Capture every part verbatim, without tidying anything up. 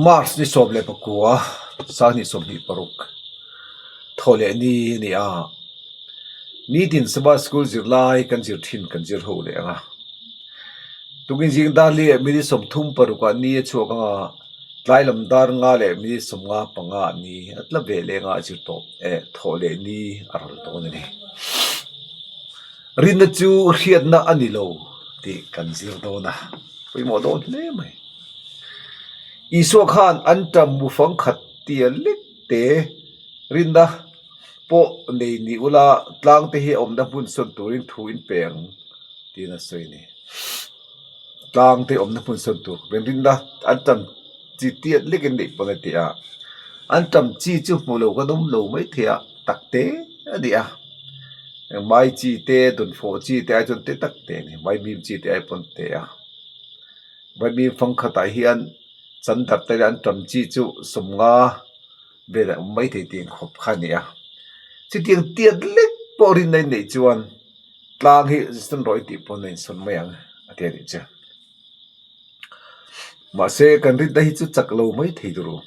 March ni sawm le pakua, sang hni sawmhni paruk. Thawlehni ni a. Nitin Sabbath School zirlai kan zir ṭhin kan zir ho le anga. Tukin zing dar li minute sawmthum paruk a ni a chhuak anga, tlai lam dar nga le minute sawmnga panga ni a tla ve le nga zir tawp, eh, Thawlehni a ral dawn a nih. Rinna chu hriatna a ni lo tih kan zir dawn a. Pawimawh dawn hle mai. Isua khan an ṭam mu fang khat tia lek te, rinna pawh nei ni ula, tlangte hi awmna hmun sawn turin thu in peng, tiin a sawi a nih. Tlangte awmna hmun sawn tur, rinna an ṭam chi tia lek in nei pawh a nih a. An ṭam chi chu hmu lo kan awm lo mai thei a, tak te a nih a. Mai chi te, dawn fawh chi te, ai chuan te tak te a nih. Mai bim chi te ai pawn te a. Mai bim fang khatah hian chan darh te an ṭam chi chu sawmnga vel a awm mai thei tih khawp kha a ni a. Chutiang tiat lek pawh rinna in neih chuan tlang hi zawn rawh i tih pawn a insawn mai ang a ti a nih chu. Mahse, kan rinna hi chu chak lo mai thei tur u.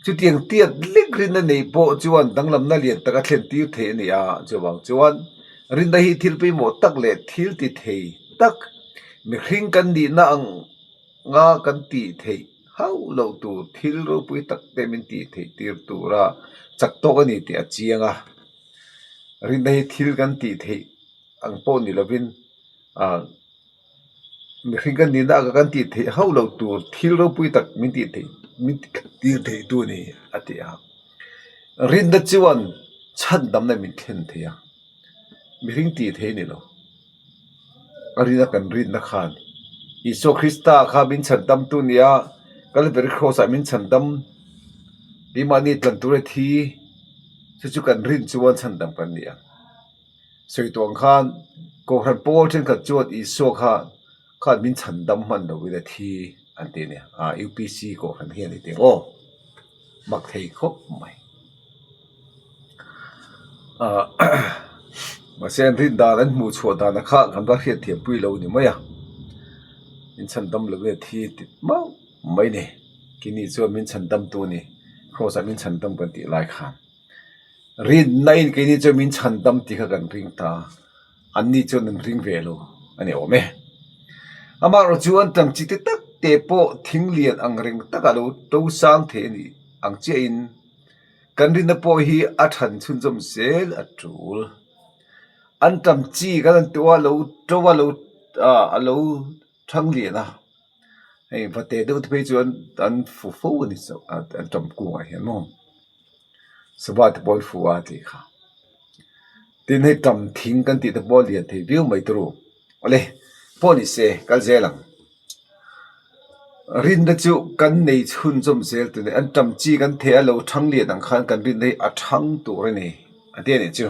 Chutiang tiat lek rinna nei pawh chuan danglamna lian taka thlen tir thei a ni a, chuvang chuan rinna hi thil pawimawh tak leh thil ti thei tak, mihring kan nihna ang nga kan tih theih hauh loh tur thil ropui tak te min tih theih tir tura chak tawk a ni tih a chiang a. Rinna hi thil kan tih theih ang pawh ni lovin, a, mihring kan nihna anga kan tih theih hauh loh tur thil ropui tak min tih theih, min tir theihtu a ni a ti a. Rinna chuan chhandamna min thlen thei a. Mihring tih theih ni lo. A rinna kan rinna khan Isua Krista kha min chhandamtu nia, Calvary Cross-ah min chhandam, keimahni tlan tura thi, chu chu kan rin chuan chhandam kan ni a. Sawi tawh ang khan, Kohhran pawl ṭhenkhat chuan Isua kha, khan min chhandam hman lo ila thi an ti a nia. A, U P C kohhran hi a ni teh aw. Mak thei khawp mai. A, mahse, an rin dan, an hmuh chhuah dan a kha kan va hriat thiam pui lo ni mai a. Min chhandam lo ila thi ti mau mai ni. Keini chuan min chhandamtu ni. Cross-ah min chhandam kan tih lai khan. Rinna in keini chuan min chhandam tih kha kan ring ta. Anni chuan an ring ve lo a ni awm e. Amaherawhchu an ṭam chi te tak te pawh thing lian ang reng taka lo to sang thei a ni ang chiahin kan rinna pawh hi a ṭhan chhunzawm zel a tul. An ṭam chi kan an to a lo to a lo, a, a lo ṭhang lian a. Hei, vate deuh te phei chu an, an fu fo a ni chu, a, an ṭam kungah hian maw. Sava te pawh an fu a tih kha. Tin, hei ṭam thing kan tih te pawh lian thei viau mai tur u. Awle, pawh ni se, kal zel ang. Rinna chu kan nei chhunzawm zel tur a ni, an ṭam chi kan thei a lo ṭhang lian ang khan kan rinna hi a ṭhang tur a ni, a ti a nih chu.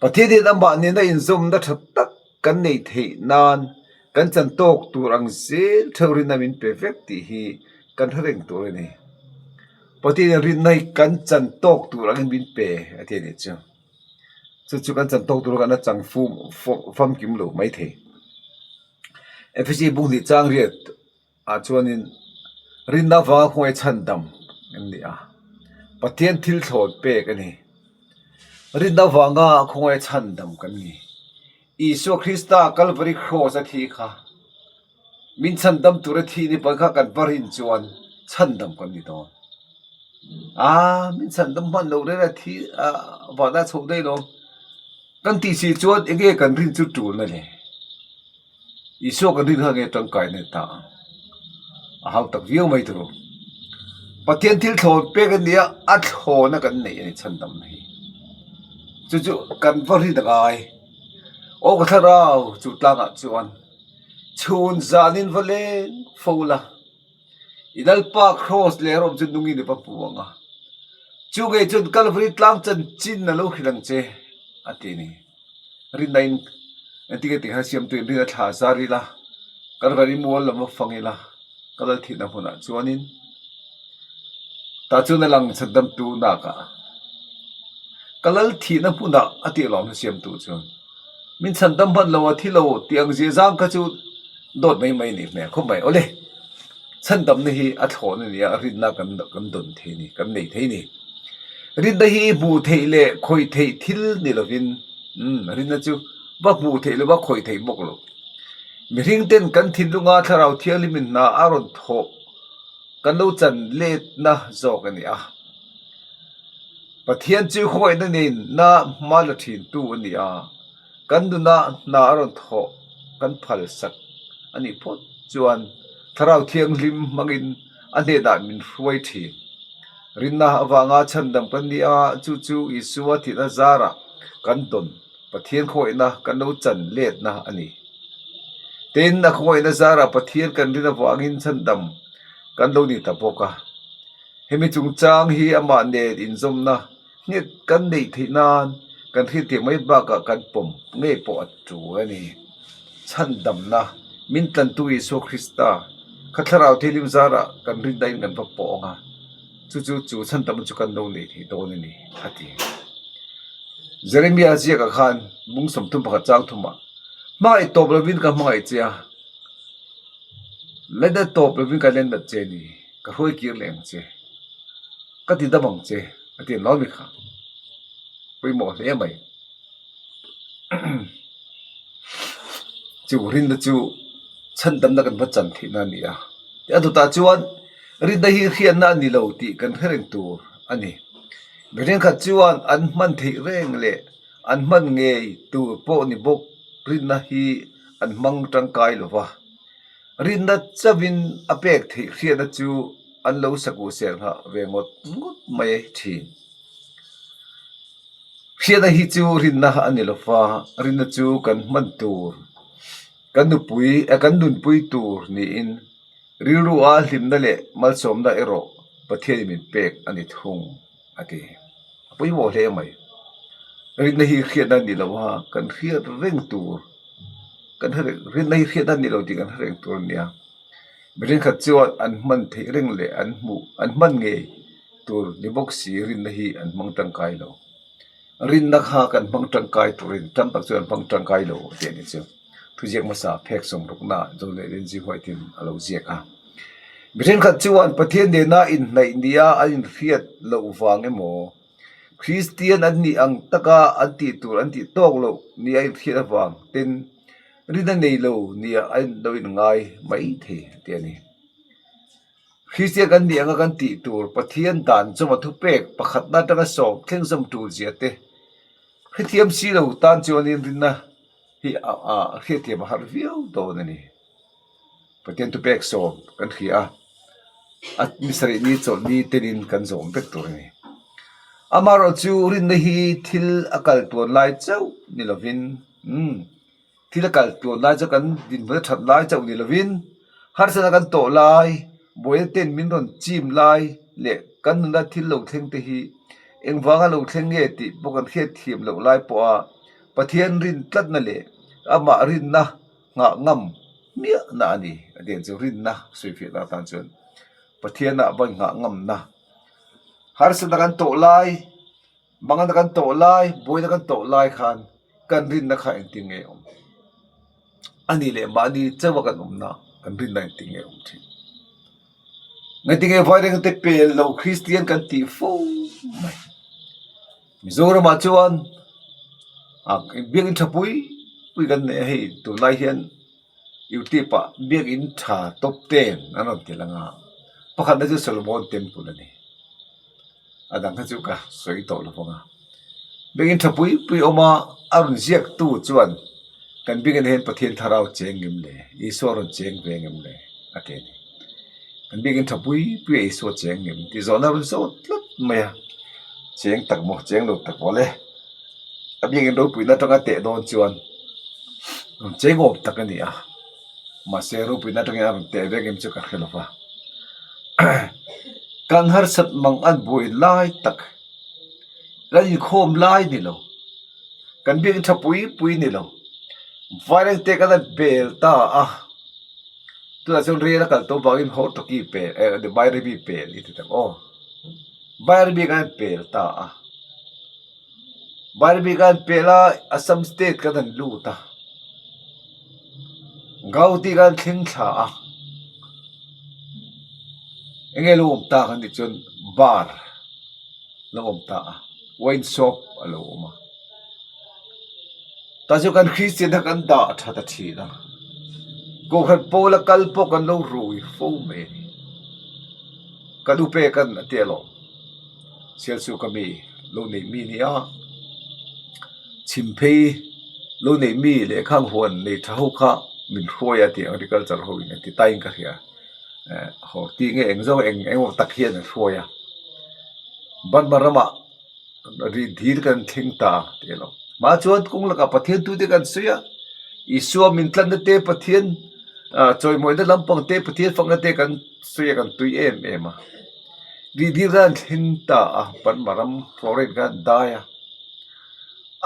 Pathianin amah nena inzawmna ṭha tak kan nei theih nan, kan chan tawk tur ang zel theuh rinna min pe vek tih hi kan hre reng tur a ni. Pathianin rinna hi kan chan tawk tur angin min pe, a ti a nih chu. Chu chu kan chan tawk tur kan a chang fum, fo-, famkim lo mai thei. Ephesi bung hnih chang riat ah chuanin rinna vanga khawngai chhandam an ni a. Pathian thil thlawn pek a ni. Rinna vanga khawngai chhandam kan ni. Isua Krista Calvary Cross-a thi kha, min chhandam tura thi ni pawn kha kan va rin chuan chhandam kan ni dawn. A, min chhandam hman lo rera thi, a, vana chho daih lo kan tih si chuan enge kan rin chu tulna le? Isua kan rin kha nge ṭangkai a ni ta? A hau tak viau mai tur u. Pathian thil thlawn pek a ni a, a thlawna kan nei a ni chhandamna hi. Chu chu kan va rin a ngai. Aw ka thlarau, chu tlangah chuan chhun zanin va leng fo la. I Lalpa Cross leh a rawm chu nungin i va hmu ang a. Chu ngei chuan Calvary tlang chanchin a lo hrilh ang che, a ti ni. Rinna in, engtin nge ti kha siamtuin rinna thla zar ila, Calvary mual lam a fang ila, ka lal thihna hmunah chuanin, tah chuan a lang chhandamtu nakah, ka lal thihna hmunah a tih lawm siamtu chuan, min chhandam hman lo a thi lo tih ang zia zang kha chu dawt mai mai ni hmel khawp mai. Awle, chhandamna hi a thlawna ni a, rinna kan, kan dawn thei ni, kan nei thei ni. Rinna hi hmu thei le khoi thei thil ni lovin, um, rinna chu va hmu thei lo, va khoi thei bawk lo. Mihring ten kan thinlunga Thlarau Thianghlimin hna a rawn thaw kan lo chan letna zawk a ni a. Pathian chu khawngaihna neina hma la ṭhintu a ni a. Kan nuna hna a rawn thaw, kan phalsak a nih phawt chuan Thlarau Thianghlim hmangin a hnenah min hruai ṭhin. Rinna avanga chhandam kan ni a, chu chu Isua thihna zarah kan dawn, Pathian khawngaihna kan lo chan letna a ni. Tin, a khawngaihna zarah Pathian kan rin avangin chhandam kan lo ni ta bawk a. Hemi chungchang hi amah nen inzawmna nghet kan neih theih nan kan hriatthiam mai bakah kan pawm ngei pawh a tul a ni. Chhandamna, min tlantu Isua Krista, kha Thlarau Thianghlim zarah kan rinnain kan va pawng a. Chu chu chu chhandamna chu kan lo nei thei dawn a ni, a ti. Jeremia ziaka khan bung sawmthum pakhat chang thuma, hmangaih tawp lovin ka hmangaih che a, lainat tawp lovin ka lainat che a ni, ka hruai kir leh ang che, ka tidam ang che, a ti naw mi kha. Pawimawh hle mai. Chu rinna chu chhandamna kan va chan theihna a ni a. A dawtah chuan rinna hi hriatna a ni lo tih kan hre reng tur a ni. Mihring khat chuan an hman theih reng leh an hman ngei tur pawh ni bawk, rinna hi an hmang ṭangkai lo va. Rinna chauhin a pek theih hriatna chu an lo sak uh ser nghah ve ngawt ngawt mai ṭhin. Hriatna hi chu rinna a ni lo va, rinna chu kan hman tur, kan nupui, eh, kan nunpui tur niin rilru a hlimna leh malsawmna erawh Pathianin min pek a ni thung, a ti. A pawimawh hle mai. Rinna hi hriatna a ni lo a, kan hriat reng tur, kan hre, rinna hi hriatna a ni lo tih kan hre reng tur a nia. Mihring khat chuan an hman theih reng leh an hmu, an hman ngei tur ni bawk si, rinna hi an hmang ṭangkai lo. Rinna kha kan hmang ṭangkai turin tam tak chuan an hmang ṭangkai lo a ti a ni chu. Thuziak hmasa phek sawmrukna John leh Ellen G. White-in a lo ziak a. Mihring khat chuan Pathian nena inhnaih nia an inhriat loh vang emaw, Kristian an nih ang taka an tih tur an tih tawk loh nia inhriat avang ten rinna nei lo nia an lo inngai mai thei a ti a ni. Kristian kan nih anga kan tih tur Pathian dan zawm a thupek pakhatna aṭanga sawm thleng zawm tul zia te hrethiam si lo tan chuanin rinna hi a, a hriatthiam a har viau dawn a ni. Pathian thupek sawm kan hria a, a ni sarih ni chawlh ni tenin kan zawm vek tur a ni. Amaherawhchu rinna hi thil a kal tuan lai chauh ni lovin, um, thil a kal tuan lai chauh, kan dinhmun a ṭhat lai chauh ni lovin, harsatna kan tawh lai, buaina ten min rawn chim lai, leh kan nuna thil lo thleng te hi engvanga lo thleng nge tih pawh kan hriatthiam loh lai pawha Pathian rin tlatna leh amah rinna nghah ngam miahna a ni. A tiang chu rinna sawi fiahna atan chuan Pathiana vawi nghah ngamna, harsatna kan tawh lai, mangana kan tawh lai, buaina kan tawh lai khan kan rinna kha engtin nge awm? A ni leh mahni chauha kan awmna, kan rinna engtin nge awm ṭhin? Engtin nge Vairengte pel lo Kristian kan tih fo mai? Mizoramah chuan, a, biak in ṭha pui pui kan nei a, hei tunlai hian YouTube-ah biak in ṭha top ten an rawn ti lang a. Pakhatna chu Solomon Temple a ni. A dang kha chu ka sawi tawh lo vang a. Biak in ṭha pui pui awm a, a rawn ziaktu chuan kan biak in hian Pathian Thlarau cheng ngim le, Isua rawn cheng ve ngim le, a ti a ni. Kan biak in ṭha pui pui a, Isua cheng ngim tih zawhna rawn zawt tlat mai a. Cheng tak maw, cheng lo tak maw le. A biak in ropuina aṭanga teh dawn chuan cheng awm tak a ni a. Mahse, ropuina aṭangin a rawn teh vek em chu ka hre lo va. Kan harsat mang an buai lai tak, kan inkhawm lai ni lo, kan biak in ṭha pui pui ni lo. Vairengte kan han pel ta a. Tunah chuan rel a kal tawh vangin Hortoki pel, eh, Bairabi pel i ti tak aw. Bairabi kan pel ta a. Bairabi kan pel a, Assam State kan han lut a. Gau ti kan thleng thla a. Enge lo awm ta kan ti chun bar lo awm ta a. Wine shop a lo awm a. Ta chu kan Christian-na kan dah ṭha ta ṭhin a. Kohran pawl a kal pawh kan lo ruoi fo mai. Kan upe kan a ti lo. Sialsuk a mi lo nei mi ni a. Chimphei lo nei mi le khang huan nei ṭha ho kha min hruai a ti agriculture ho in a ti tain ka hria. Eh, ho ti nge eng zo eng eng tak hian a hruai a. Banma rama ri dir kan thleng ta ti lo. Ma chuan kung laka Pathian tu te kan sawi a. Isua min tlanna te Pathian, ah, chawimawina lampang te Pathian fakna te kan sawi a kan tui em em a. Ri dir kan thleng ta a Banma ram foreign kan dai a.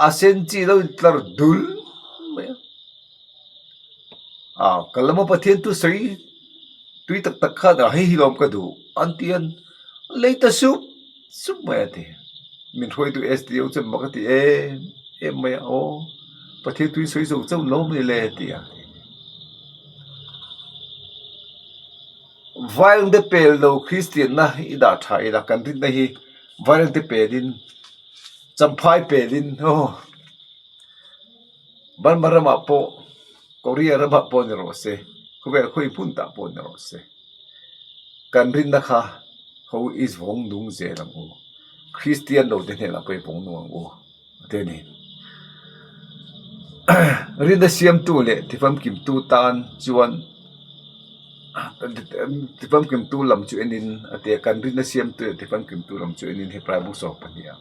A sen chi lo in tlar dul mai a. A, ka lama Pathian tu sawi tui tak tak khan a hei hi lawm ka duh an ti an lei ta sup sup mai a ti. Min hruai tu S D O chun mak a ti em em mai a aw. Pathian tu sawi zo chau lawm ni le ti a. Vairengte pel lo Christian-na i dah ṭha ila kan rinna hi vairengte pelin, Champhai pelin, aw. Banma ramah pawh, Korea ramah pawh ni rawh se, khawvel khawi hmun tah pawh ni rawh se. Kan rinna kha ho i vawng nung zel ang u. Christian lo te hnenah pawh i vawng nung ang u. Te ni. Rinna siamtu leh tifamkimtu tan chuan, tifamkimtu lam chu enin, a te kan rinna siamtu leh tifamkimtu lam chu enin Hebrai bung sawm pahnih a.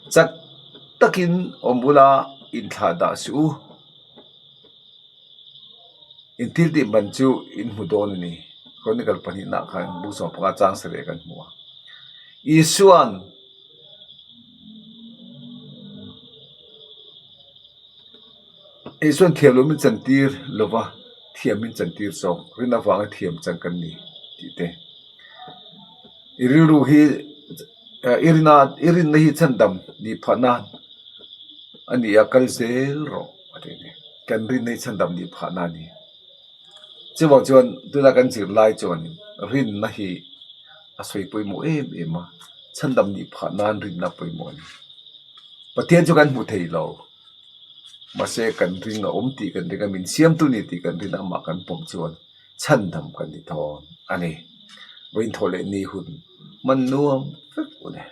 Chak takin awm ula inthlahdah suh u. Inthil tih man chu in hmu dawn a ni. Chronicle pahnihna khan bung sawm panga chang sarih kan hmu a. Isuan, Isuan thiam lo min chantir lova, thiam min chantir zawk, rin avanga thiam chang kan ni tih te. I rilru hi, eh, i rinna, i rinna hi chhandam nih phahna a ni a, kal zel rawh a ti ni. Kan rinna hi chhandam nih phahna a ni. Chuvang chuan tuna kan zir lai chuan rinna hi a sawi pawimawh em em a, chhandam nih phah nan rinna pawimawh a ni. Pathian chu kan hmu thei lo. Mahse, kan ring a awm tih kan ring a, min siamtu ni tih kan ring a, amah kan pawm chuan chhandam kan ni thawn a ni. Vawiin thaw leh ni hun hman nuam vek u le.